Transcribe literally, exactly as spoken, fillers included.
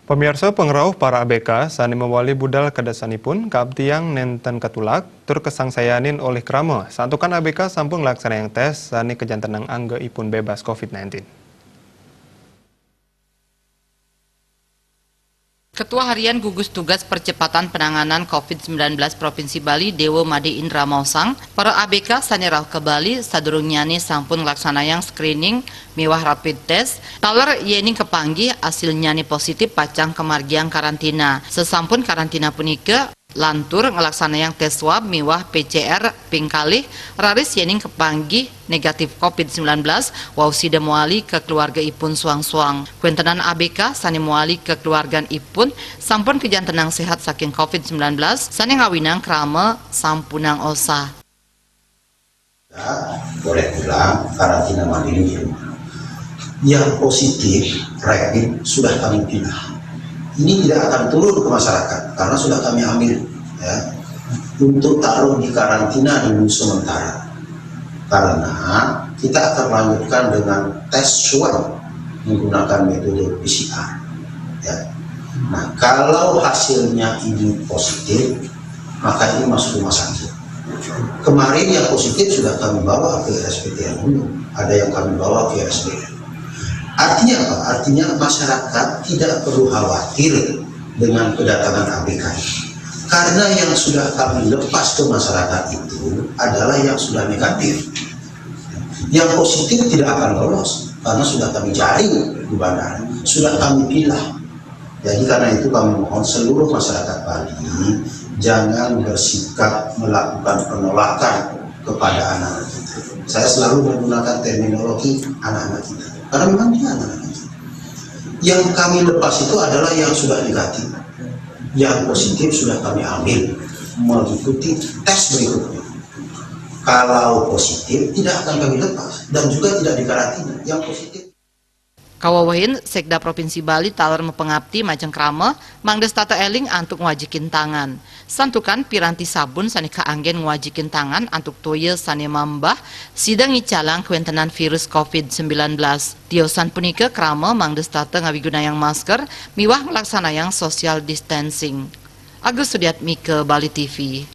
Pamirsa, pangrauh para A B K sané mawali budal ka désanipun kaabdian nénten katulak tur kasangsayanin olih krama, santukan A B K sampun nglaksanayang tés sané kajantenang angga ipun bébas covid sembilan belas. Ketua Harian Gugus Tugas Percepatan Penanganan covid sembilan belas Provinsi Bali, Dewa Made Indra maosang, para A B K sané rauh ka Bali sadurungnyané sampun nglaksanayang screening miwah rapid test, taler yéning kapanggih asilnyané positif pacang kamargiang karantina. Sasampun karantina punika, lantur nglaksanayang tés swab miwah P C R ping kalih, raris yéning kapanggih negatif covid sembilan belas, wau sida mawali ka keluarga ipun soang-soang. Kawéntenan A B K sané mawali ka keluargan ipun sampun kajantenang séhat saking covid sembilan belas, sané ngawinang krama sampunang osah. Boleh pulang karantina mandiri di rumah. Yang positif rapid sudah kami pindah. Ini tidak akan turun ke masyarakat karena sudah kami ambil, ya, untuk taruh di karantina dulu sementara. Karena kita akan lanjutkan dengan tes swab menggunakan metode P C R. Ya. Nah, kalau hasilnya ini positif, maka ini masuk rumah sakit. Kemarin yang positif sudah kami bawa ke R S P T yang umum, ada yang kami bawa ke R S D M. Artinya apa? Artinya masyarakat tidak perlu khawatir dengan kedatangan A B K ini. Karena yang sudah kami lepas ke masyarakat itu adalah yang sudah negatif. Yang positif tidak akan lolos karena sudah kami jaring di bandara, sudah kami pilah. Jadi karena itu kami mohon seluruh masyarakat Bali jangan bersikap melakukan penolakan kepada anak-anak kita. Saya selalu menggunakan terminologi anak-anak kita. Karena memang dia anak-anak kita. Yang kami lepas itu adalah yang sudah negatif. Yang positif sudah kami ambil mengikuti tes berikutnya. Kalau positif tidak akan kami lepas dan juga tidak dikarantina. Yang positif. Kawewehin, Sekda Provinsi Bali taler mapangapti majeng krama, mangda setata éling antuk ngwajikin tangan. Santukan piranti sabun sané kaanggén ngwajikin tangan antuk toya sané mambah, sida ngicalang kawéntenan virus covid sembilan belas. Tiosan punika krama mangda setata ngawigunayang masker miwah nglaksanayang social distancing. Agus Sudiatmika, Bali T V.